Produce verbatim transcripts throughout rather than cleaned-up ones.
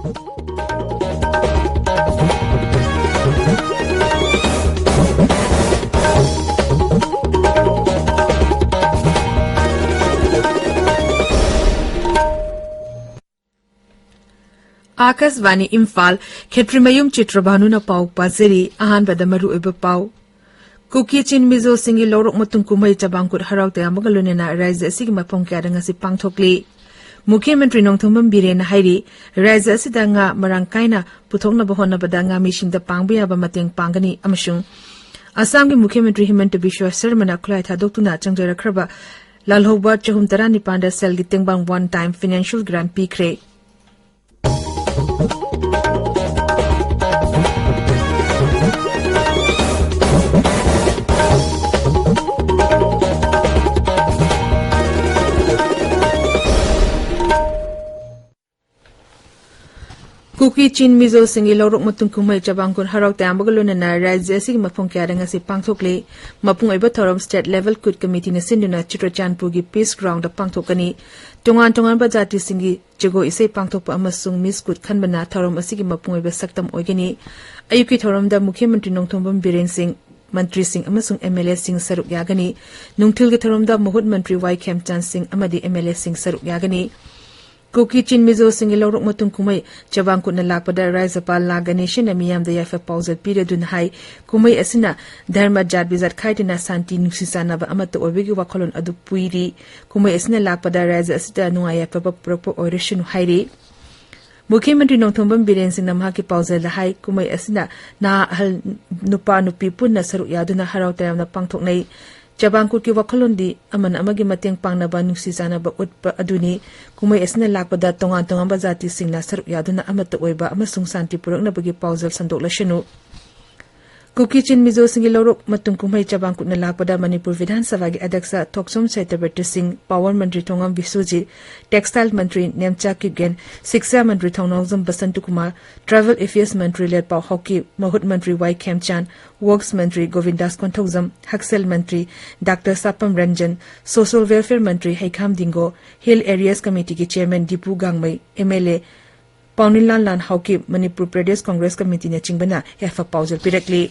ꯑꯥꯀꯥꯁꯕꯥꯅꯤ ꯏꯝꯐꯥꯜ꯫ ꯈꯦꯇ꯭ꯔꯤꯃꯌꯨꯝ ꯆꯤꯇ꯭ꯔꯚꯥꯅꯨꯅ ꯄꯥꯎ ꯄꯥꯖꯔꯤ꯫ ꯑꯍꯥꯟꯕꯗ ꯃꯔꯨꯑꯣꯏꯕ ꯄꯥꯎ꯫ ꯀꯨꯀꯤ ꯆꯤꯟ ꯃꯤꯖꯣꯁꯤꯡꯒꯤ ꯂꯧꯔꯣꯛ ꯃꯇꯨꯡ ꯀꯨꯝꯍꯩ ꯆꯕꯥꯡꯀꯨꯠ ꯍꯔꯥꯎ ꯇꯌꯥꯝꯕꯒ ꯂꯣꯏꯅꯅ ꯔꯥꯖ꯭ꯌ ꯑꯁꯤꯒꯤ ꯃꯐꯝ ꯀꯌꯥꯗ ꯉꯁꯤ ꯄꯥꯡꯊꯣꯛꯂꯤ꯫ ꯃꯨꯈ꯭ꯌ ꯃꯟꯇ꯭ꯔꯤ ꯅꯣꯡꯊꯣꯝꯕꯝ ꯕꯤꯔꯦꯟꯅ ꯍꯥꯏꯔꯤ, ꯔꯥꯖ꯭ꯌ ꯑꯁꯤꯗ ꯉꯥ ꯃꯔꯥꯡ ꯀꯥꯏꯅ ꯄꯨꯊꯣꯛꯅꯕ ꯍꯣꯠꯅꯕꯗ ꯉꯥꯃꯤꯁꯤꯡꯗ ꯄꯥꯡꯕ ꯌꯥꯕ ꯃꯇꯦꯡ ꯄꯥꯡꯒꯅꯤ ꯑꯃꯁꯨꯡ ꯑꯁꯥꯝꯒꯤ ꯃꯨꯈ꯭ꯌ ꯃꯟꯇ꯭ꯔꯤ ꯍꯤꯃꯟꯇ ꯕꯤꯁ꯭ꯋ ꯁꯔꯃꯅ ꯈꯨꯠꯂꯥꯏ ꯊꯥꯗꯣꯛꯇꯨꯅ ꯆꯪꯖꯔꯛꯈ꯭ꯔꯕ ꯂꯥꯜꯍꯧꯕ ꯆꯍꯨꯝ ꯇꯔꯥꯅꯤꯄꯥꯟꯗ ꯁꯦꯜꯒꯤ ꯇꯦꯡꯕꯥꯡ one time financial grant ꯄꯤꯈ꯭ꯔꯦ꯫ ꯀꯨꯀꯤ ꯆꯤꯟ ꯃꯤꯖꯣꯁꯤꯡꯒꯤ ꯂꯧꯔꯣꯛ ꯃꯇꯨꯡ ꯀꯨꯝꯍꯩ ꯆꯕꯥꯡꯀꯨꯟ ꯍꯔꯥꯎ ꯇꯌꯥꯝꯕꯒ ꯂꯣꯏꯅꯅ ꯔꯥꯖ꯭ꯌ ꯑꯁꯤꯒꯤ ꯃꯐꯝ ꯀꯌꯥꯗ ꯉꯁꯤ ꯄꯥꯡꯊꯣꯛꯂꯤ꯫ ꯃꯄꯨꯡ ꯑꯣꯏꯕ ꯊꯧꯔꯝ State Level Kut Committeeꯅ ꯁꯤꯟꯗꯨꯅ ꯆꯨꯔꯆꯥꯟꯄꯨꯔꯒꯤ Peace Groundꯗ ꯄꯥꯡꯊꯣꯛꯀꯅꯤ꯫ ꯇꯣꯉꯥꯟ ꯇꯣꯉꯥꯟꯕ ꯖꯥꯇꯤꯁꯤꯡꯒꯤ ꯖꯒꯣꯏ ꯏꯁꯩ ꯄꯥꯡꯊꯣꯛꯄ ꯑꯃꯁꯨꯡ Miss Kut ꯈꯟꯕꯅ ꯊꯧꯔꯝ ꯑꯁꯤꯒꯤ ꯃꯄꯨꯡ ꯑꯣꯏꯕ ꯁꯛꯇꯝ ꯑꯣꯏꯒꯅꯤ꯫ ꯑꯌꯨꯛꯀꯤ ꯊꯧꯔꯝꯗ ꯃꯨꯈ꯭ꯌ ꯃꯟꯇ꯭ꯔꯤ ꯅꯣꯡꯊꯣꯝꯕꯝ ꯕꯤꯔꯦꯟ ꯁꯤꯡ, ꯃꯟꯇ꯭ꯔꯤꯁꯤꯡ ꯑꯃꯁꯨꯡ MLAꯁꯤꯡ ꯁꯔꯨꯛ ꯌꯥꯒꯅꯤ꯫ ꯅꯨꯡꯊꯤꯜꯒꯤ ꯊꯧꯔꯝꯗ ꯃꯍꯨꯠ ꯃꯟꯇ꯭ꯔꯤ ꯋꯥꯏ ꯈꯦꯝꯆꯥꯟ ꯁꯤꯡ ꯑꯃꯗꯤ MLAꯁꯤꯡ ꯁꯔꯨꯛ ꯌꯥꯒꯅꯤ꯫ ꯀꯨꯀꯤ ꯆꯤꯟ ꯃꯤꯖꯣꯁꯤꯡꯒꯤ ꯂꯧꯔꯣꯛ ꯃꯇꯨꯡ ꯀꯨꯝꯍꯩ ꯆꯕꯥꯡꯀꯨꯠꯅ ꯂꯥꯛꯄꯗ ꯔꯥꯖ꯭ꯌꯄꯥꯜ ꯂꯥ ꯒꯅꯦꯁꯟꯅ ꯃꯤꯌꯥꯝꯗ ꯌꯥꯏꯐ ꯄꯥꯎꯖꯦꯜ ꯄꯤꯔꯗꯨꯅ ꯍꯥꯏ, ꯀꯨꯝꯍꯩ ꯑꯁꯤꯅ ꯙꯔꯃ, ꯖꯥꯠ ꯕꯤꯖꯥꯠ ꯈꯥꯏꯗꯅ ꯁꯥꯟꯇꯤ, ꯅꯨꯡꯁꯤ ꯆꯥꯟꯅꯕ ꯑꯃꯠꯇ ꯑꯣꯏꯕꯒꯤ ꯋꯥꯈꯜꯂꯣꯟ ꯑꯗꯨ ꯄꯨꯏꯔꯤ꯫ ꯀꯨꯝꯍꯩ ꯑꯁꯤꯅ ꯂꯥꯛꯄꯗ ꯔꯥꯖ꯭ꯌ ꯑꯁꯤꯗ ꯅꯨꯡꯉꯥꯏ ꯌꯥꯏꯐꯕ ꯄꯨꯔꯛꯄ ꯑꯣꯏꯔꯁꯅꯨ ꯍꯥꯏꯔꯤ꯫ ꯃꯨꯈ꯭ꯌ ꯃꯟꯇ꯭ꯔꯤ ꯅꯣꯡꯊꯣꯝꯕꯝ ꯕꯤꯔꯦꯟ ꯁꯤꯡꯅ ꯃꯍꯥꯛꯀꯤ ꯄꯥꯎꯖꯦꯜꯗ ꯍꯥꯏ, ꯀꯨꯝꯍꯩ ꯑꯁꯤꯅ ꯅꯍꯥ ꯑꯍꯜ, ꯅꯨꯄꯥ ꯅꯨꯄꯤ ꯄꯨꯟꯅ ꯁꯔꯨꯛ ꯌꯥꯗꯨꯅ ꯍꯔꯥꯎ ꯇꯌꯥꯝꯅ ꯄꯥꯡꯊꯣꯛꯅꯩ꯫ ꯆꯕꯥꯡꯀꯨꯠꯀꯤ ꯋꯥꯈꯜꯂꯣꯟꯗꯤ ꯑꯃꯅ ꯑꯃꯒꯤ ꯃꯇꯦꯡ ꯄꯥꯡꯅꯕ, ꯅꯨꯡꯁꯤ ꯆꯥꯟꯅꯕ ꯎꯠꯄ ꯑꯗꯨꯅꯤ꯫ ꯀꯨꯝꯍꯩ ꯑꯁꯤꯅ ꯂꯥꯛꯄꯗ ꯇꯣꯉꯥꯟ ꯇꯣꯉꯥꯟꯕ ꯖꯥꯇꯤꯁꯤꯡꯅ ꯁꯔꯨꯛ ꯌꯥꯗꯨꯅ ꯑꯃꯠꯇ ꯑꯣꯏꯕ ꯑꯃꯁꯨꯡ ꯁꯥꯟꯇꯤ ꯄꯨꯔꯛꯅꯕꯒꯤ ꯄꯥꯎꯖꯦꯜ ꯁꯟꯗꯣꯛꯂꯁꯅꯨ꯫ ꯀꯨꯀꯤ ꯆꯤꯟ ꯃꯤꯖꯣꯁꯤꯡꯒꯤ ꯂꯧꯔꯣꯛ ꯃꯇꯨꯡ ꯀꯨꯝꯍꯩ ꯆꯕꯥꯡꯀꯨꯠꯅ ꯂꯥꯛꯄꯗ ꯃꯅꯤꯄꯨꯔ ꯕꯤꯙꯥꯟ ꯁꯚꯥꯒꯤ ꯑꯗ꯭ꯌꯛꯁ ꯊꯣꯛꯆꯣꯝ ꯁꯇ꯭ꯌꯕ꯭ꯔꯇ ꯁꯤꯡ, Power ꯃꯟꯇ꯭ꯔꯤ ꯊꯣꯉꯝ ꯕꯤꯁ꯭ꯋꯖꯤꯠ, Textile ꯃꯟꯇ꯭ꯔꯤ ꯅꯦꯝꯆꯥ ꯀꯤꯞꯒꯦꯟ, ꯁꯤꯛꯁꯥ ꯃꯟꯇ꯭ꯔꯤ ꯊꯧꯅꯥꯎꯖꯝ ꯕꯁꯟꯇ ꯀꯨꯃꯥꯔ, Travel Affairs ꯃꯟꯇ꯭ꯔꯤ ꯂꯦꯠꯄꯥꯎ ꯍꯥꯎꯀꯤꯞ, ꯃꯍꯨꯠ ꯃꯟꯇ꯭ꯔꯤ ꯋꯥꯏ ꯈꯦꯝꯆꯥꯟ, Works ꯃꯟꯇ꯭ꯔꯤ ꯒꯣꯕꯤꯟꯗꯥꯁ ꯀꯣꯟꯊꯧꯖꯝ, ꯍꯛꯁꯦꯜ ꯃꯟꯇ꯭ꯔꯤ ꯗꯥꯛꯇꯔ ꯁꯥꯄꯝ ꯔꯟꯖꯟ, Social Welfare ꯃꯟꯇ꯭ꯔꯤ ꯍꯩꯈꯥꯝ ꯗꯤꯡꯒꯣ, Hill Areas Committeeꯒꯤ Chairman Dipu ꯒꯥꯡꯃꯩ, MLA ꯄꯥꯎꯅꯤꯂꯥꯜ ꯂꯥꯟ ꯍꯥꯎꯀꯤꯞ, ꯃꯅꯤꯄꯨꯔ ꯄ꯭ꯔꯗꯦꯁ ꯀꯣꯡꯒ꯭ꯔꯦꯁ ꯀꯃꯤꯇꯤꯅꯆꯤꯡꯕꯅ ꯌꯥꯏꯐ ꯄꯥꯎꯖꯦꯜ ꯄꯤꯔꯛꯂꯤ꯫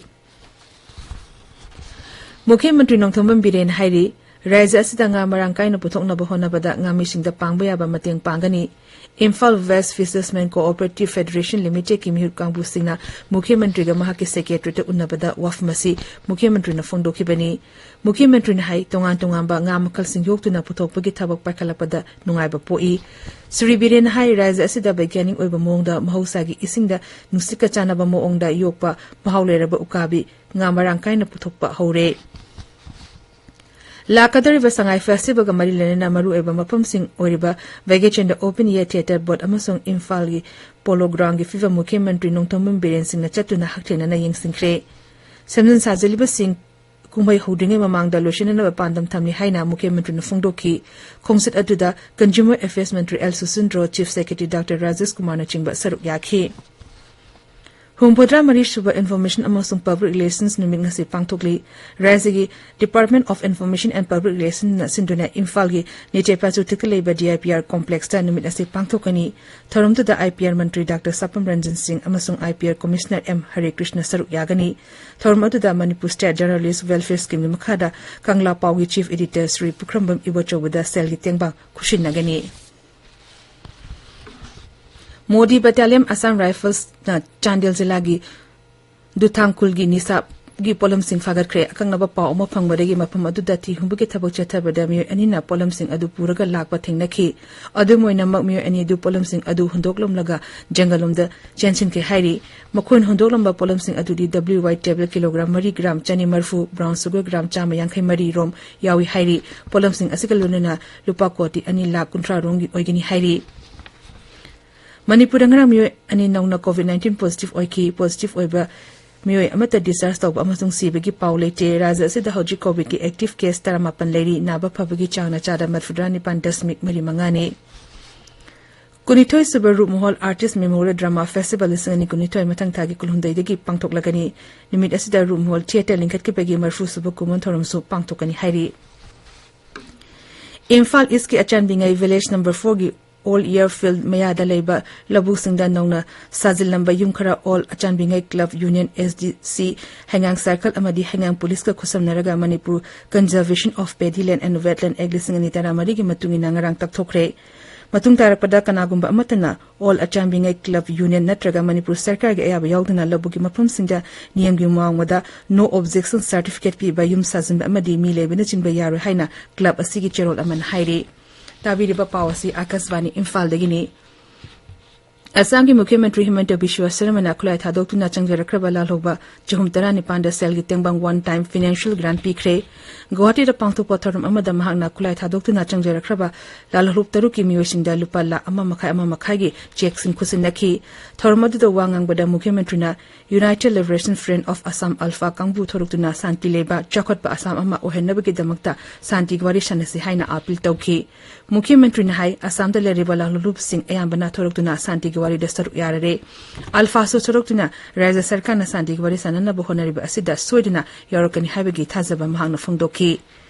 ꯃꯨꯈ꯭ꯌ ꯃꯟꯇ꯭ꯔꯤ ꯅꯣꯡꯊꯣꯝꯕꯝ ꯕꯤꯔꯦꯟ ꯍꯥꯏꯔꯤ, ꯔꯥꯖ꯭ꯌ ꯑꯁꯤꯗ ꯉꯥ ꯃꯔꯥꯡ ꯀꯥꯏꯅ ꯄꯨꯊꯣꯛꯅꯕ ꯍꯣꯠꯅꯕꯗ ꯉꯥꯃꯤꯁꯤꯡꯗ ꯄꯥꯡꯕ ꯌꯥꯕ ꯃꯇꯦꯡ ꯄꯥꯡꯒꯅꯤ꯫ Imphal west fishermen cooperative federation ꯂꯤꯃꯤꯇꯦꯗꯀꯤ ꯃꯤꯍꯨꯠ ꯀꯥꯡꯕꯨꯁꯤꯡꯅ ꯃꯨꯈ꯭ꯌ ꯃꯟꯇ꯭ꯔꯤꯒ ꯃꯍꯥꯛꯀꯤ ꯁꯦꯀ꯭ꯔꯦꯇꯔꯤꯌꯦꯠꯇ ꯎꯟꯅꯕꯗ ꯋꯥꯐꯝ ꯑꯁꯤ ꯃꯨꯈ꯭ꯌ ꯃꯟꯇ꯭ꯔꯤꯅ ꯐꯣꯡꯗꯣꯛꯈꯤꯕꯅꯤ꯫ ꯃꯨꯈ꯭ꯌ ꯃꯟꯇ꯭ꯔꯤꯅ ꯍꯥꯏ, ꯇꯣꯉꯥꯟ ꯇꯣꯉꯥꯟꯕ ꯉꯥ ꯃꯈꯜꯁꯤꯡ ꯌꯣꯛꯇꯨꯅ ꯄꯨꯊꯣꯛꯄꯒꯤ ꯊꯕꯛ ꯄꯥꯏꯈꯠꯂꯛꯄꯗ ꯅꯨꯡꯉꯥꯏꯕ ꯄꯣꯛꯏ꯫ ꯁ꯭ꯔꯤ ꯕꯤꯔꯦꯟꯅ ꯍꯥꯏ, ꯔꯥꯖ꯭ꯌ ꯑꯁꯤꯗ ꯕꯩꯒ꯭ꯌꯥꯅꯤꯛ ꯑꯣꯏꯕ ꯃꯑꯣꯡꯗ ꯃꯍꯧꯁꯥꯒꯤ ꯏꯁꯤꯡꯗ ꯅꯨꯡꯁꯤꯠꯀ ꯆꯥꯟꯅꯕ ꯃꯑꯣꯡꯗ ꯌꯣꯛꯄ ꯃꯍꯥꯎ ꯂꯩꯔꯕ ꯎꯀꯥꯕꯤ ꯉꯥ ꯃꯔꯥꯡ ꯀꯥꯏꯅ ꯄꯨꯊꯣꯛꯄ ꯍꯧꯔꯦ꯫ ꯂꯥꯛꯀꯗꯧꯔꯤꯕ ꯁꯉꯥꯏ ꯐꯦꯁꯇꯤꯚꯦꯜꯒ ꯃꯔꯤ ꯂꯩꯅꯅ ꯃꯔꯨꯑꯣꯏꯕ ꯃꯐꯝꯁꯤꯡ ꯑꯣꯏꯔꯤꯕ ꯚꯩꯒ꯭ꯌꯆꯟꯗ ꯑꯣꯄꯟ ꯑꯦꯌꯔ ꯊꯤꯌꯦꯇꯔ ꯕꯣꯠ ꯑꯃꯁꯨꯡ ꯏꯝꯐꯥꯜꯒꯤ ꯄꯣꯂꯣ ꯒ꯭ꯔꯥꯎꯟꯒꯤ ꯐꯤꯕꯝ ꯃꯨꯈ꯭ꯌ ꯃꯟꯇ꯭ꯔꯤ ꯅꯣꯡꯊꯣꯝꯕꯝ ꯕꯤꯔꯦꯟ ꯁꯤꯡꯅ ꯆꯠꯇꯨꯅ ꯍꯛꯊꯦꯡꯅꯅ ꯌꯦꯡꯁꯤꯟꯈ꯭ꯔꯦ꯫ ꯁꯦꯝꯖꯤꯟ ꯁꯥꯖꯤꯜꯂꯤꯕꯁꯤꯡ ꯀꯨꯝꯍꯩ ꯍꯧꯗ꯭ꯔꯤꯉꯩ ꯃꯃꯥꯡꯗ ꯂꯣꯏꯁꯤꯟꯅꯅꯕ ꯄꯥꯟꯗꯝ ꯊꯝꯂꯤ ꯍꯥꯏꯅ ꯃꯨꯈ꯭ꯌ ꯃꯟꯇ꯭ꯔꯤꯅ ꯐꯣꯡꯗꯣꯛꯈꯤ꯫ ꯈꯣꯡꯆꯠ ꯑꯗꯨꯗ ꯀꯟꯖꯨꯃꯔ ꯑꯦꯐꯤꯌꯔꯁ ꯃꯟꯇ꯭ꯔꯤ L Susindro, chief secretary doctor Rajesh ꯀꯨꯃꯥꯔꯅꯆꯤꯡꯕ ꯁꯔꯨꯛ ꯌꯥꯈꯤ꯫ ꯍꯨꯝꯐꯨꯇꯔꯥ ꯃꯔꯤ ꯁꯨꯕ ꯏꯟꯐꯣꯔꯃꯦꯁꯟ ꯑꯃꯁꯨꯡ ꯄꯕ꯭ꯂꯤꯛ ꯔꯤꯂꯦꯁꯟꯁ ꯅꯨꯃꯤꯠ ꯉꯁꯤ ꯄꯥꯡꯊꯣꯛꯂꯤ꯫ ꯔꯥꯖ꯭ꯌꯒꯤ department of information and public ꯔꯤꯂꯦꯁꯟꯅ ꯁꯤꯟꯗꯨꯅ ꯏꯝꯐꯥꯜꯒꯤ ꯅꯤꯇꯦ ꯄꯥꯆꯨ ꯊꯤꯛꯇ ꯂꯩꯕ ꯗꯤ ꯑꯥꯏ ꯄꯤ ꯑꯥꯔ ꯀꯣꯝꯄ꯭ꯂꯦꯛꯁꯇ ꯅꯨꯃꯤꯠ ꯑꯁꯤ ꯄꯥꯡꯊꯣꯛꯀꯅꯤ꯫ ꯊꯧꯔꯝꯗꯨꯗ I P R Mantri doctor ꯁꯥꯄꯝ Ranjan ꯁꯤꯡ ꯑꯃꯁꯨꯡ I P R commissioner M ꯍꯔꯦ ꯀ꯭ꯔꯤꯁꯅ ꯁꯔꯨꯛ ꯌꯥꯒꯅꯤ꯫ ꯊꯧꯔꯝ ꯑꯗꯨꯗ ꯃꯅꯤꯄꯨꯔ ꯁ꯭ꯇꯦꯠ ꯖꯔꯅꯦꯂꯤꯁ ꯋꯦꯜꯐꯤꯌꯔ ꯁ꯭ꯀꯤꯝꯒꯤ ꯃꯈꯥꯗ ꯀꯪꯂꯥ ꯄꯥꯎꯒꯤ ꯆꯤꯐ ꯑꯦꯗꯤꯇꯔ ꯁ꯭ꯔꯤ ꯄꯨꯈ꯭ꯔꯝꯕꯝ ꯏꯕꯣꯆꯧꯕꯗ ꯁꯦꯜꯒꯤ ꯇꯦꯡꯕꯥꯡ ꯈꯨꯠꯁꯤꯟꯅꯒꯅꯤ꯫ ꯃꯣꯗꯤ ꯕꯠꯇꯥꯂꯤꯌꯟ ꯑꯁꯥꯝ ꯔꯥꯏꯐꯜꯁꯅ ꯆꯥꯟꯗꯦꯜ ꯖꯤꯂꯥꯒꯤ ꯗꯨꯊꯥꯡ ꯈꯨꯜꯒꯤ ꯅꯤꯁꯥꯒꯤ ꯄꯣꯠꯂꯝꯁꯤꯡ ꯐꯥꯒꯠꯈ꯭ꯔꯦ꯫ ꯑꯀꯛꯅꯕ ꯄꯥꯎ ꯑꯃ ꯐꯪꯕꯗꯒꯤ ꯃꯐꯝ ꯑꯗꯨꯗ ꯊꯤ ꯍꯨꯝꯕꯒꯤ ꯊꯕꯛ ꯆꯠꯊꯕꯗ ꯃꯤꯑꯣꯏ ꯑꯅꯤꯅ ꯄꯣꯠꯂꯝꯁꯤꯡ ꯑꯗꯨ ꯄꯨꯔꯒ ꯂꯥꯛꯄ ꯊꯦꯡꯅꯈꯤ꯫ ꯑꯗꯨꯝ ꯑꯣꯏꯅꯃꯛ, ꯃꯤꯑꯣꯏ ꯑꯅꯤ ꯑꯗꯨ ꯄꯣꯠꯂꯝꯁꯤꯡ ꯑꯗꯨ ꯍꯨꯟꯗꯣꯛꯂꯝꯂꯒ ꯖꯪꯒꯜꯂꯣꯝꯗ ꯆꯦꯟꯁꯤꯟꯈ꯭ꯔꯦ ꯍꯥꯏꯔꯤ꯫ ꯃꯈꯣꯏꯅ ꯍꯨꯟꯗꯣꯛꯂꯝꯕ ꯄꯣꯠꯂꯝꯁꯤꯡ ꯑꯗꯨꯗꯤ ꯗꯕ꯭ꯂꯤꯌꯨ ꯋꯥꯏ ꯇꯦꯕꯜ ꯀꯤꯂꯣꯒ꯭ꯔꯥꯝ ꯃꯔꯤ ꯒ꯭ꯔꯥꯝ ꯆꯅꯤ ꯃꯔꯤꯐꯨ, ꯕ꯭ꯔꯥꯎꯟ ꯁꯨꯒꯔ ꯒ꯭ꯔꯥꯝ ꯆꯥꯝꯃ ꯌꯥꯡꯈꯩ ꯃꯔꯤ ꯔꯣꯝ ꯌꯥꯎꯏ ꯍꯥꯏꯔꯤ꯫ ꯄꯣꯠꯂꯝꯁꯤꯡ ꯑꯁꯤꯒ ꯂꯣꯏꯅꯅ ꯂꯨꯄꯥ ꯀꯣꯇꯤ ꯑꯅꯤ ꯂꯥꯈ ꯀꯨꯟꯊ꯭ꯔꯥ ꯔꯣꯝꯒꯤ ꯑꯣꯏꯒꯅꯤ ꯍꯥꯏꯔꯤ꯫ ꯃꯅꯤꯄꯨꯔꯗ ꯉꯔꯥꯡ ꯃꯤꯑꯣꯏ ꯑꯅꯤ ꯅꯧꯅ ꯀꯣꯚꯤꯗ ꯅꯥꯏꯟꯇꯤꯟ ꯄꯣꯖꯤꯇꯤꯚ ꯑꯣꯏꯈꯤ꯫ ꯄꯣꯖꯤꯇꯤꯚ ꯑꯣꯏꯕ ꯃꯤꯑꯣꯏ ꯑꯃꯠꯇ ꯗꯤꯁꯆꯥꯔꯖ ꯇꯧꯕ ꯑꯃꯁꯨꯡ ꯁꯤꯕꯒꯤ ꯄꯥꯎ ꯂꯩꯇꯦ꯫ ꯔꯥꯖ꯭ꯌ ꯑꯁꯤꯗ ꯍꯧꯖꯤꯛ ꯀꯣꯚꯤꯗꯀꯤ ꯑꯦꯛꯇꯤꯚ ꯀꯦꯁ ꯇꯔꯥꯃꯥꯄꯟ ꯂꯩꯔꯤ꯫ ꯅꯥꯕ ꯐꯕꯒꯤ ꯆꯥꯡꯅ ꯆꯥꯗ ꯃꯔꯤꯐꯨꯇꯔꯥ ꯅꯤꯄꯥꯟ ꯗꯁꯃꯤꯛ ꯃꯔꯤ ꯃꯉꯥꯅꯤ꯫ ꯀꯨꯟꯅꯤꯊꯣꯏ ꯁꯨꯕ ꯔꯨꯞꯃꯍꯣꯜ ꯑꯥꯔꯇꯤꯁ ꯃꯦꯃꯣꯔꯤꯌꯦꯜ ꯗ꯭ꯔꯃꯥ ꯐꯦꯁꯇꯤꯚꯦꯜ ꯂꯤꯁꯤꯡ ꯑꯅꯤ ꯀꯨꯟꯅꯤꯊꯣꯏ ꯃꯊꯪ ꯊꯥꯒꯤ ꯀꯨꯟꯍꯨꯝꯗꯣꯏꯗꯒꯤ ꯄꯥꯡꯊꯣꯛꯂꯒꯅꯤ꯫ ꯅꯨꯃꯤꯠ ꯑꯁꯤꯗ ꯔꯨꯞꯃꯍꯣꯜ ꯊꯤꯌꯦꯇꯔ ꯂꯤꯡꯈꯠꯈꯤꯕꯒꯤ ꯃꯔꯤꯐꯨ ꯁꯨꯕ ꯀꯨꯝꯑꯣꯟ ꯊꯧꯔꯝꯁꯨ ꯄꯥꯡꯊꯣꯛꯀꯅꯤ ꯍꯥꯏꯔꯤ꯫ ꯏꯝꯐꯥꯜ ꯏꯁꯀꯤ ꯑꯆꯥꯟꯕꯤꯉꯩ ꯚꯤꯂꯦꯖ ꯅꯝꯕꯔ ꯐꯣꯔꯒꯤ ꯑꯣꯜ ꯏꯌꯔ ꯐꯤꯜꯗ ꯃꯌꯥꯗ ꯂꯩꯕ ꯂꯧꯕꯨꯛꯁꯤꯡꯗ ꯅꯧꯅ ꯁꯥꯖꯤꯜꯂꯝꯕ ꯌꯨꯝ ꯈꯔ all Achanbigei club union, S D C, ꯍꯩꯉꯥꯡ ꯁꯥꯔꯀꯜ ꯑꯃꯗꯤ ꯍꯩꯉꯥꯡ ꯄꯨꯂꯤꯁꯀ ꯈꯨꯠꯁꯝꯅꯔꯒ Manipur Conservation of Paddy Land and Wetland Act ꯂꯤꯁꯤꯡ ꯑꯅꯤ ꯇꯔꯥꯃꯔꯤꯒꯤ ꯃꯇꯨꯡ ꯏꯟꯅ ꯉꯔꯥꯡ ꯇꯛꯊꯣꯛꯈ꯭ꯔꯦ꯫ ꯃꯇꯨꯡ ꯇꯥꯔꯛꯄꯗ ꯀꯅꯥꯒꯨꯝꯕ ꯑꯃꯠꯇꯅ ꯑꯣꯜ ꯑꯆꯥꯟꯕꯤꯉꯩ ꯀ꯭ꯂꯕ ꯌꯨꯅꯤꯌꯟ ꯅꯠꯇ꯭ꯔꯒ ꯃꯅꯤꯄꯨꯔ ꯁꯔꯀꯥꯔꯒꯤ ꯑꯌꯥꯕ ꯌꯥꯎꯗꯅ ꯂꯧꯕꯨꯛꯀꯤ ꯃꯐꯝꯁꯤꯡꯗ ꯅꯤꯌꯝꯒꯤ ꯃꯥꯡꯃꯗ no objection certificate ꯄꯤꯕ ꯌꯨꯝ ꯁꯥꯖꯤꯟꯕ ꯑꯃꯗꯤ ꯃꯤ ꯂꯩꯕꯅꯆꯤꯡꯕ ꯌꯥꯔꯣꯏ ꯍꯥꯏꯅ ꯀ꯭ꯂꯕ ꯑꯁꯤꯒꯤ ꯆꯦꯔꯣꯜ ꯑꯃꯅ ꯍꯥꯏꯔꯤ꯫ ꯇꯥꯕꯤꯔꯤꯕ ꯄꯥꯎ ꯑꯁꯤ ꯑꯀꯥꯁꯕꯥꯅꯤ ꯏꯝꯐꯥꯜꯗꯒꯤꯅꯤ꯫ ꯑꯁꯥꯝꯒꯤ ꯃꯨꯈ꯭ꯌ ꯃꯟꯇ꯭ꯔꯤ ꯍꯤꯃꯟꯇ ꯕꯤꯁ꯭ꯋ ꯁꯔꯃꯅ ꯈꯨꯠꯂꯥꯏ ꯊꯥꯗꯣꯛꯇꯨꯅ ꯆꯪꯖꯔꯛꯈ꯭ꯔꯕ ꯂꯥꯜꯍꯧꯕ ꯆꯍꯨꯝ ꯇꯔꯥꯅꯤꯄꯥꯟꯗ ꯁꯦꯜꯒꯤ ꯇꯦꯡꯕꯥꯡ one time financial grant ꯄꯤꯈ꯭ꯔꯦ꯫ ꯒꯨꯋꯥꯍꯥꯇꯤꯗ ꯄꯥꯡꯊꯣꯛꯄ ꯊꯧꯔꯝ ꯑꯃꯗ ꯃꯍꯥꯛꯅ ꯈꯨꯠꯂꯥꯏ ꯊꯥꯗꯣꯛꯇꯨꯅ ꯆꯪꯖꯔꯛꯈ꯭ꯔꯕ ꯂꯥꯜꯍꯧꯂꯨꯞ ꯇꯔꯨꯛꯀꯤ ꯃꯤꯑꯣꯏꯁꯤꯡꯗ ꯂꯨꯄꯥ ꯂꯥꯈ ꯑꯃ ꯃꯈꯥꯏ, ꯑꯃ ꯃꯈꯥꯏꯒꯤ ꯆꯦꯛꯁꯤꯡ ꯈꯨꯠꯁꯤꯟꯅꯈꯤ꯫ ꯊꯧꯔꯝ ꯑꯗꯨꯗ ꯋꯥ ꯉꯥꯡꯕꯗ ꯃꯨꯈ꯭ꯌ ꯃꯟꯇ꯭ꯔꯤꯅ United Liberation Front of Assam, ULFA, ꯀꯥꯡꯕꯨ ꯊꯣꯔꯛꯇꯨꯅ ꯁꯥꯟꯇꯤ ꯂꯩꯕ ꯆꯥꯎꯈꯠꯄ ꯑꯁꯥꯝ ꯑꯃ ꯑꯣꯏꯍꯟꯅꯕꯒꯤꯗꯃꯛꯇ ꯁꯥꯟꯇꯤꯒꯤ ꯋꯥꯔꯤ ꯁꯥꯟꯅꯁꯤ ꯍꯥꯏꯅ ꯑꯥꯄꯤꯜ ꯇꯧꯈꯤ꯫ ꯃꯨꯈ꯭ꯌ ꯃꯟꯇ꯭ꯔꯤꯅ ꯍꯥꯏ, ꯑꯁꯥꯝꯗ ꯂꯩꯔꯤꯕ ꯂꯥꯜꯍꯧꯂꯨꯞꯁꯤꯡ ꯑꯌꯥꯝꯕꯅ ꯊꯣꯔꯛꯇꯨꯅ ꯁꯥꯟꯇꯤꯒꯤ ꯋꯥꯔꯤꯗ ꯁꯔꯨꯛ ꯌꯥꯔꯔꯦ꯫ ULFAꯁꯨ ꯊꯣꯔꯛꯇꯨꯅ ꯔꯥꯖ꯭ꯌ ꯁꯔꯀꯥꯔꯅ ꯁꯥꯟꯇꯤꯒꯤ ꯋꯥꯔꯤ ꯁꯥꯟꯅꯅꯕ ꯍꯣꯠꯅꯔꯤꯕ ꯑꯁꯤꯗ ꯁꯣꯏꯗꯅ ꯌꯥꯎꯔꯛꯀꯅꯤ ꯍꯥꯏꯕꯒꯤ ꯊꯥꯖꯕ ꯃꯍꯥꯛꯅ ꯐꯣꯡꯗꯣꯛꯈꯤ꯫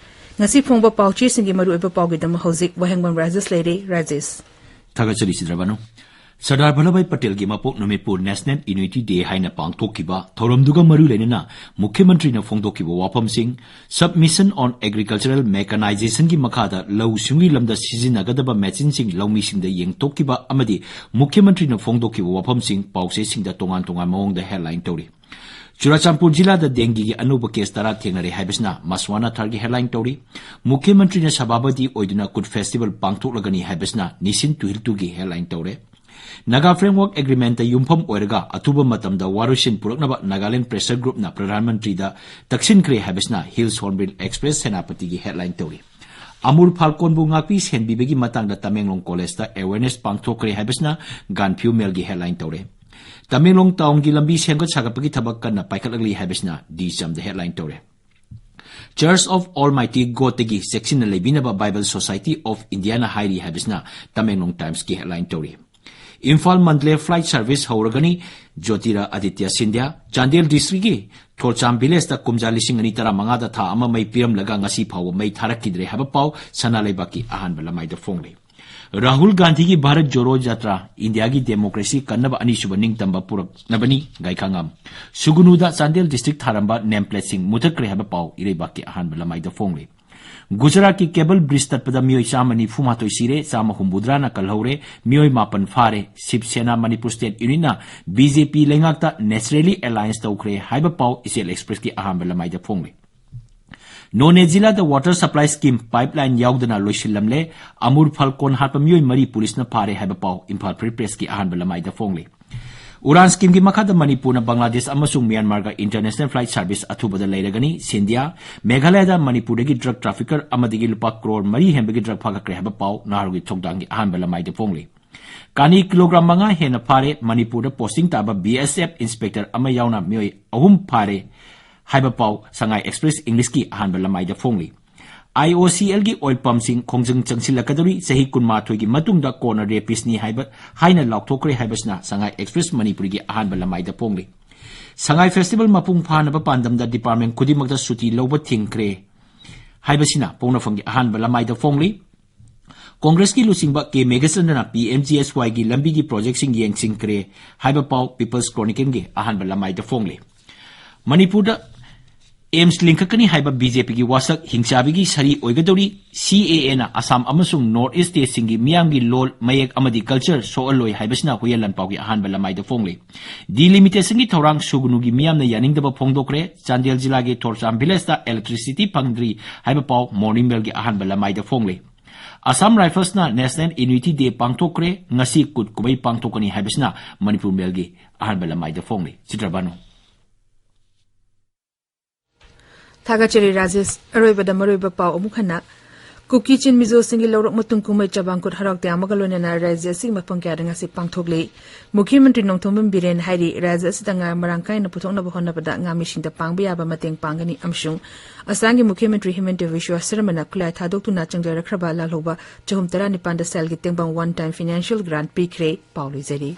ꯉꯁꯤ ꯐꯣꯡꯕ ꯄꯥꯎꯆꯦꯁꯤꯡꯒꯤ ꯃꯔꯨꯑꯣꯏꯕ ꯄꯥꯎꯒꯤꯗꯃꯛ ꯍꯧꯖꯤꯛ ꯋꯥꯍꯦꯡꯕꯝ ꯔꯥꯖꯦꯁ ꯂꯩꯔꯦ꯫ ꯔꯥꯖꯦꯁ꯫ ꯊꯥꯒꯠꯆꯔꯤ ꯁꯤꯗ꯭ꯔꯕꯥꯅꯨ꯫ ꯁꯔꯗꯥꯔ ꯚꯜꯂꯚꯚꯥꯏ ꯄꯇꯦꯜꯒꯤ ꯃꯄꯣꯛ ꯅꯨꯃꯤꯠꯄꯨ National Unity Day ꯍꯥꯏꯅ ꯄꯥꯡꯊꯣꯛꯈꯤꯕ ꯊꯧꯔꯝꯗꯨꯒ ꯃꯔꯤ ꯂꯩꯅꯅ ꯃꯨꯈ꯭ꯌ ꯃꯟꯇ꯭ꯔꯤꯅ ꯐꯣꯡꯗꯣꯛꯈꯤꯕ ꯋꯥꯐꯝꯁꯤꯡ, Submission on Agricultural Mechanizationꯒꯤ ꯃꯈꯥꯗ ꯂꯧꯎ ꯁꯤꯡꯎꯒꯤ ꯂꯝꯗ ꯁꯤꯖꯤꯟꯅꯒꯗꯕ ꯃꯦꯆꯤꯟꯁꯤꯡ ꯂꯧꯃꯤꯁꯤꯡꯗ ꯌꯦꯡꯊꯣꯛꯈꯤꯕ ꯑꯃꯗꯤ ꯃꯨꯈ꯭ꯌ ꯃꯟꯇ꯭ꯔꯤꯅ ꯐꯣꯡꯗꯣꯛꯈꯤꯕ ꯋꯥꯐꯝꯁꯤꯡ ꯄꯥꯎꯆꯦꯁꯤꯡꯗ ꯇꯣꯉꯥꯟ ꯇꯣꯉꯥꯟꯕ ꯃꯑꯣꯡꯗ headline ꯇꯧꯔꯤ꯫ ꯆꯨꯔꯥꯆꯥꯟꯄꯨꯔ ꯖꯤꯂꯥꯗ dengueꯒꯤ ꯑꯅꯧꯕ case ꯇꯔꯥ ꯊꯦꯡꯅꯔꯦ ꯍꯥꯏꯕꯁꯤꯅ ꯃꯁ꯭ꯋꯥꯅꯥ ꯊꯥꯔꯒꯤ headline ꯇꯧꯔꯤ꯫ ꯃꯨꯈ꯭ꯌ ꯃꯟꯇ꯭ꯔꯤꯅ ꯁꯚꯥꯄꯇꯤ ꯑꯣꯏꯗꯨꯅ ꯀꯨꯠ festival ꯄꯥꯡꯊꯣꯛꯂꯒꯅꯤ ꯍꯥꯏꯕꯁꯤꯅ Nation Tohiltoꯒꯤ headline ꯇꯧꯔꯦ꯫ Naga Framework Agreementꯇ ꯌꯨꯝꯐꯝ ꯑꯣꯏꯔꯒ ꯑꯊꯨꯕ ꯃꯇꯝꯗ ꯋꯥꯔꯣꯏꯁꯤꯟ ꯄꯨꯔꯛꯅꯕ Nagaland Pressure Groupꯅ ꯄ꯭ꯔꯙꯥꯟ ꯃꯟꯇ꯭ꯔꯤꯗ ꯇꯛꯁꯤꯟꯈ꯭ꯔꯦ ꯍꯥꯏꯕꯁꯤꯅ Hills Hornbill Express ꯁꯦꯅꯥꯄꯇꯤꯒꯤ headline ꯇꯧꯔꯤ꯫ ꯑꯃꯨꯔ ꯐꯥꯜꯀꯣꯟꯕꯨ ꯉꯥꯛꯄꯤ ꯁꯦꯟꯕꯤꯕꯒꯤ ꯃꯇꯥꯡꯗ ꯇꯃꯦꯡꯂꯣꯡ ꯀꯣꯂꯦꯖꯇ awareness ꯄꯥꯡꯊꯣꯛꯈ꯭ꯔꯦ ꯍꯥꯏꯕꯁꯤꯅ ꯒꯥꯟꯐꯤꯌꯨ ꯃꯦꯜꯒꯤ headline ꯇꯧꯔꯦ꯫ ꯇꯃꯦꯡꯂꯣꯡ ꯇꯥꯎꯟꯒꯤ ꯂꯝꯕꯤ ꯁꯦꯝꯒꯠ ꯁꯥꯒꯠꯄꯒꯤ ꯊꯕꯛ ꯀꯟꯅ ꯄꯥꯏꯈꯠꯂꯛꯂꯤ ꯍꯥꯏꯕꯁꯤꯅ ꯗꯤ ꯆꯝꯗ headline ꯇꯧꯔꯦ꯫ Church of Almighty Godꯇꯒꯤ ꯆꯦꯛꯁꯤꯟꯅ ꯂꯩꯕꯤꯅꯕ Bible Society of Indiaꯅ ꯍꯥꯏꯔꯤ ꯍꯥꯏꯕꯁꯤꯅ ꯇꯃꯦꯡꯂꯣꯡ Timesꯀꯤ headline ꯇꯧꯔꯤ꯫ Imphal Mandalay flight service ꯍꯧꯔꯒꯅꯤ, ꯖꯣꯇꯤꯔ Aditya ꯁꯤꯟꯙ꯭ꯌꯥ꯫ Chandel districtꯀꯤ ꯊꯣꯔꯆꯥꯝ villageꯇ ꯀꯨꯝꯖꯥ ꯂꯤꯁꯤꯡ ꯑꯅꯤ ꯇꯔꯥꯃꯉꯥꯗ ꯊꯥ ꯑꯃ ꯃꯩ ꯄꯤꯔꯝꯂꯒ ꯉꯁꯤ ꯐꯥꯎꯕ ꯃꯩ ꯊꯥꯔꯛꯈꯤꯗ꯭ꯔꯦ ꯍꯥꯏꯕ ꯄꯥꯎ ꯁꯅꯥ ꯂꯩꯕꯥꯛꯀꯤ ꯑꯍꯥꯟꯕ ꯂꯃꯥꯏꯗ ꯐꯣꯡꯂꯤ꯫ ꯔꯥꯍꯨꯜ ꯒꯥꯟꯙꯤꯒꯤ ꯚꯥꯔꯠ ꯖꯣꯔꯣ ꯖꯥꯇ꯭ꯔꯥ, ꯏꯟꯗꯤꯌꯥꯒꯤ ꯗꯦꯃꯣꯀ꯭ꯔꯦꯁꯤ ꯀꯟꯅꯕ ꯑꯅꯤꯁꯨꯕ ꯅꯤꯡꯇꯝꯕ ꯄꯨꯔꯛꯅꯕꯅꯤ, ꯒꯥꯏꯈꯥꯉꯝ꯫ ꯁꯨꯒꯨꯅꯨꯗ ꯆꯥꯟꯗꯦꯜ ꯗꯤꯁꯇ꯭ꯔꯤꯛ ꯊꯥꯔꯝꯕ ꯅꯦꯝ ꯄ꯭ꯂꯦꯠꯁꯤꯡ ꯃꯨꯊꯠꯈ꯭ꯔꯦ ꯍꯥꯏꯕ ꯄꯥꯎ ꯏꯔꯩꯕꯥꯛꯀꯤ ꯑꯍꯥꯟꯕ ꯂꯃꯥꯏꯗ ꯐꯣꯡꯂꯤ꯫ ꯒꯨꯖꯔꯥꯠꯀꯤ ꯀꯦꯕꯜ ꯕ꯭ꯔꯤꯖ ꯇꯠꯄꯗ ꯃꯤꯑꯣꯏ ꯆꯥꯝꯃ ꯅꯤꯐꯨ ꯃꯥꯊꯣꯏ ꯁꯤꯔꯦ, ꯆꯥꯝꯃ ꯍꯨꯝꯐꯨꯇꯔꯥꯅ ꯀꯜꯍꯧꯔꯦ, ꯃꯤꯑꯣꯏ ꯃꯥꯄꯟ ꯐꯥꯔꯦ꯫ ꯁꯤꯕ ꯁꯦꯅꯥ ꯃꯅꯤꯄꯨꯔ ꯁ꯭ꯇꯦꯠ ꯌꯨꯅꯤꯠꯅ ꯕꯤꯖꯦꯄꯤ ꯂꯩꯉꯥꯛꯇ ꯅꯦꯆꯔꯦꯂꯤ ꯑꯦꯂꯥꯏꯟꯁ ꯇꯧꯈ꯭ꯔꯦ ꯍꯥꯏꯕ ꯄꯥꯎ ꯏꯆꯦꯜ ꯑꯦꯛꯁꯄ꯭ꯔꯦꯁꯀꯤ ꯑꯍꯥꯟꯕ ꯂꯃꯥꯏꯗ ꯐꯣꯡꯂꯤ꯫ ꯅꯣꯅꯦ ꯖꯤꯂꯥꯗ ꯋꯥꯇꯔ ꯁꯄ꯭ꯂꯥꯏ ꯁ꯭ꯀꯤꯝ ꯄꯥꯏꯞꯂꯥꯏꯟ ꯌꯥꯎꯗꯅ ꯂꯣꯏꯁꯤꯜꯂꯝꯂꯦ꯫ ꯑꯃꯨꯔ ꯐꯜ ꯀꯣꯟ ꯍꯥꯠꯄ ꯃꯤꯑꯣꯏ ꯃꯔꯤ ꯄꯨꯂꯤꯁꯅ ꯐꯥꯔꯦ ꯍꯥꯏꯕ ꯄꯥꯎ ꯏꯝꯐꯥꯜ ꯐ꯭ꯔꯤ ꯄ꯭ꯔꯦꯁꯀꯤ ꯑꯍꯥꯟꯕ ꯂꯃꯥꯏꯗ ꯐꯣꯡꯂꯤ꯫ ꯎꯔꯥꯟ ꯁ꯭ꯀꯤꯝꯒꯤ ꯃꯈꯥꯗ ꯃꯅꯤꯄꯨꯔꯅ ꯕꯪꯒ꯭ꯂꯥꯗꯦꯁ ꯑꯃꯁꯨꯡ ꯃ꯭ꯌꯥꯟꯃꯥꯔꯒ ꯏꯟꯇꯔꯅꯦꯁꯅꯦꯜ ꯐ꯭ꯂꯥꯏꯠ ꯁꯥꯔꯚꯤꯁ ꯑꯊꯨꯕꯗ ꯂꯩꯔꯒꯅꯤ꯫ ꯁꯤꯟꯙꯤꯌꯥ, ꯃꯦꯘꯥꯂꯌꯗ ꯃꯅꯤꯄꯨꯔꯗꯒꯤ ꯗ꯭ꯔꯒ ꯇ꯭ꯔꯥꯐꯤꯀꯔ ꯑꯃꯗꯒꯤ ꯂꯨꯄꯥ ꯀ꯭ꯔꯣꯔ ꯃꯔꯤ ꯍꯦꯟꯕꯒꯤ ꯗ꯭ꯔꯒ ꯐꯥꯒꯠꯈ꯭ꯔꯦ ꯍꯥꯏꯕ ꯄꯥꯎ ꯅꯍꯥꯔꯣꯜꯒꯤ ꯊꯧꯗꯥꯡꯒꯤ ꯑꯍꯥꯟꯕ ꯂꯃꯥꯏꯗ ꯐꯣꯡꯂꯤ꯫ ꯀꯥꯅꯤ ꯀꯤꯂꯣꯒ꯭ꯔꯥꯝ ꯃꯉꯥ ꯍꯦꯟꯅ ꯐꯥꯔꯦ꯫ ꯃꯅꯤꯄꯨꯔꯗ ꯄꯣꯁꯇꯤꯡ ꯇꯥꯕ ꯕꯤ ꯑꯦꯁ ꯑꯦꯐ ꯏꯟꯁꯄꯦꯛꯇꯔ ꯑꯃ ꯌꯥꯎꯅ ꯃꯤꯑꯣꯏ ꯑꯍꯨꯝ ꯐꯥꯔꯦ ꯍꯥꯏꯕ ꯄꯥꯎ ꯁꯉꯥꯏ ꯑꯦꯛꯁꯄ꯭ꯔꯦꯁ ꯏꯪꯂꯤꯁꯀꯤ ꯑꯍꯥꯟꯕ ꯂꯃꯥꯏꯗ ꯐꯣꯡꯂꯤ꯫ ꯑꯥꯏ ꯑꯣ ꯁꯤ ꯑꯦꯜꯒꯤ ꯑꯣꯏꯜ ꯄꯝꯁꯤꯡ ꯈꯣꯡꯖꯪ ꯆꯪꯁꯤꯜꯂꯛꯀꯗꯧꯔꯤ꯫ ꯆꯍꯤ ꯀꯨꯟꯃꯥꯊꯣꯏꯒꯤ ꯃꯇꯨꯡꯗ ꯀꯣꯟꯅ ꯔꯦꯄꯤꯁꯅꯤ ꯍꯥꯏꯕ, ꯍꯥꯏꯅ ꯂꯥꯎꯊꯣꯛꯈ꯭ꯔꯦ ꯍꯥꯏꯕꯁꯤꯅ ꯁꯉꯥꯏ ꯑꯦꯛꯁꯄ꯭ꯔꯦꯁ ꯃꯅꯤꯄꯨꯔꯤꯒꯤ ꯑꯍꯥꯟꯕ ꯂꯃꯥꯏꯗ ꯐꯣꯡꯂꯤ꯫ ꯁꯉꯥꯏ ꯐꯦꯁꯇꯤꯚꯦꯜ ꯃꯄꯨꯡ ꯐꯥꯅꯕ ꯄꯥꯟꯗꯝꯗ ꯗꯤꯄꯥꯔꯠꯃꯦꯟ ꯈꯨꯗꯤꯡꯃꯛꯇ ꯁꯨꯇꯤ ꯂꯧꯕ ꯊꯤꯡꯈ꯭ꯔꯦ ꯍꯥꯏꯕꯁꯤꯅ ꯄꯣꯛꯅꯐꯝꯒꯤ ꯑꯍꯥꯟꯕ ꯂꯃꯥꯏꯗ ꯐꯣꯡꯂꯤ꯫ ꯀꯣꯡꯒ꯭ꯔꯦꯁꯀꯤ ꯂꯨꯆꯤꯡꯕ ꯀꯦ ꯃꯦꯘꯆꯟꯗ꯭ꯔꯅ ꯄꯤ ꯑꯦꯝ ꯖꯤ ꯑꯦꯁ ꯋꯥꯏꯒꯤ ꯂꯝꯕꯤꯒꯤ ꯄ꯭ꯔꯣꯖꯦꯛꯁꯤꯡ ꯌꯦꯡꯁꯤꯟꯈ꯭ꯔꯦ ꯍꯥꯏꯕ ꯄꯥꯎ ꯄꯤꯄꯜꯁ ꯀ꯭ꯔꯣꯅꯤꯀꯜꯒꯤ ꯑꯍꯥꯟꯕ ꯂꯃꯥꯏꯗ ꯐꯣꯡꯂꯤ꯫ ꯃꯅꯤꯄꯨꯔꯗ ꯑꯦꯝꯁ ꯂꯤꯡꯈꯠꯀꯅꯤ ꯍꯥꯏꯕ ꯕꯤ ꯖꯦ ꯄꯤꯒꯤ ꯋꯥꯁꯛ ꯍꯤꯡꯆꯥꯕꯤꯒꯤ ꯁꯔꯤ ꯑꯣꯏꯒꯗꯧꯔꯤ꯫ ꯁꯤ ꯑꯦ ꯑꯦꯅ ꯑꯁꯥꯝ ꯑꯃꯁꯨꯡ ꯅꯣꯔꯠ ꯏꯁ ꯁ꯭ꯇꯦꯠꯁꯤꯡꯒꯤ ꯃꯤꯌꯥꯝꯒꯤ ꯂꯣꯜ, ꯃꯌꯦꯛ ꯑꯃꯗꯤ ꯀꯜꯆꯔ ꯁꯣꯛꯍꯜꯂꯣꯏ ꯍꯥꯏꯕꯁꯤꯅ ꯍꯨꯏꯌꯦꯟ ꯂꯥꯟꯄꯥꯎꯒꯤ ꯑꯍꯥꯟꯕ ꯂꯃꯥꯏꯗ ꯐꯣꯡꯂꯤ꯫ ꯗꯤꯂꯤꯃꯤꯇꯦꯁꯟꯒꯤ ꯊꯧꯔꯥꯡ ꯁꯨꯒꯅꯨꯒꯤ ꯃꯤꯌꯥꯝꯅ ꯌꯥꯅꯤꯡꯗꯕ ꯐꯣꯡꯗꯣꯛꯈ꯭ꯔꯦ꯫ ꯆꯥꯟꯗꯦꯜ ꯖꯤꯂꯥꯒꯤ ꯊꯣꯔꯆꯥꯝ ꯚꯤꯂꯦꯖꯇ ꯏꯂꯦꯛꯇ꯭ꯔꯤꯁꯤꯇꯤ ꯐꯪꯗ꯭ꯔꯤ ꯍꯥꯏꯕ ꯄꯥꯎ ꯃꯣꯔꯅꯤꯡ ꯃꯦꯜꯒꯤ ꯑꯍꯥꯟꯕ ꯂꯃꯥꯏꯗ ꯐꯣꯡꯂꯤ꯫ ꯑꯁꯥꯝ ꯔꯥꯏꯐꯜꯁꯅ ꯅꯦꯁꯅꯦꯜ ꯌꯨꯅꯤꯇꯤ ꯗꯦ ꯄꯥꯡꯊꯣꯛꯈ꯭ꯔꯦ꯫ ꯉꯁꯤ ꯀꯨꯠ ꯀꯨꯝꯍꯩ ꯄꯥꯡꯊꯣꯛꯀꯅꯤ ꯍꯥꯏꯕꯁꯤꯅ ꯃꯅꯤꯄꯨꯔ ꯃꯦꯜꯒꯤ ꯑꯍꯥꯟꯕ ꯂꯃꯥꯏꯗ ꯐꯣꯡꯂꯤ꯫ ꯆꯤꯇ꯭ꯔꯕꯥꯅꯨ꯫ ꯊꯥꯒꯠꯆꯔꯤ ꯔꯥꯖꯦꯁ꯫ ꯑꯔꯣꯏꯕꯗ ꯃꯔꯨꯑꯣꯏꯕ ꯄꯥꯎ ꯑꯃꯨꯛ ꯍꯟꯅ꯫ ꯀꯨꯀꯤ ꯆꯤꯟ ꯃꯤꯖꯣꯁꯤꯡꯒꯤ ꯂꯧꯔꯣꯛ ꯃꯇꯨꯡ ꯀꯨꯝꯍꯩ ꯆꯕꯥꯡꯀꯨꯠ ꯍꯔꯥꯎ ꯇꯌꯥꯝꯕꯒ ꯂꯣꯏꯅꯅ ꯔꯥꯖ꯭ꯌ ꯑꯁꯤꯒꯤ ꯃꯐꯝ ꯀꯌꯥꯗ ꯉꯁꯤ ꯄꯥꯡꯊꯣꯛꯂꯤ꯫ ꯃꯨꯈ꯭ꯌ ꯃꯟꯇ꯭ꯔꯤ ꯅꯣꯡꯊꯣꯝꯕꯝ ꯕꯤꯔꯦꯟ ꯍꯥꯏꯔꯤ, ꯔꯥꯖ꯭ꯌ ꯑꯁꯤꯗ ꯉꯥ ꯃꯔꯥꯡ ꯀꯥꯏꯅ ꯄꯨꯊꯣꯛꯅꯕ ꯍꯣꯠꯅꯕꯗ ꯉꯥꯃꯤꯁꯤꯡꯗ ꯄꯥꯡꯕ ꯌꯥꯕ ꯃꯇꯦꯡ ꯄꯥꯡꯒꯅꯤ ꯑꯃꯁꯨꯡ ꯑꯁꯥꯝꯒꯤ ꯃꯨꯈ꯭ꯌ ꯃꯟꯇ꯭ꯔꯤ ꯍꯤꯃꯟꯇ ꯕꯤꯁ꯭ꯋ ꯁꯔꯃꯅ ꯈꯨꯠꯂꯥꯏ ꯊꯥꯗꯣꯛꯇꯨꯅ ꯆꯪꯖꯔꯛꯈ꯭ꯔꯕ ꯂꯥꯜꯍꯧꯕ ꯆꯍꯨꯝ ꯇꯔꯥꯅꯤꯄꯥꯟꯗ ꯁꯦꯜꯒꯤ ꯇꯦꯡꯕꯥꯡ one time financial grant ꯄꯤꯈ꯭ꯔꯦ꯫ ꯄꯥꯎ ꯂꯣꯏꯖꯔꯤ꯫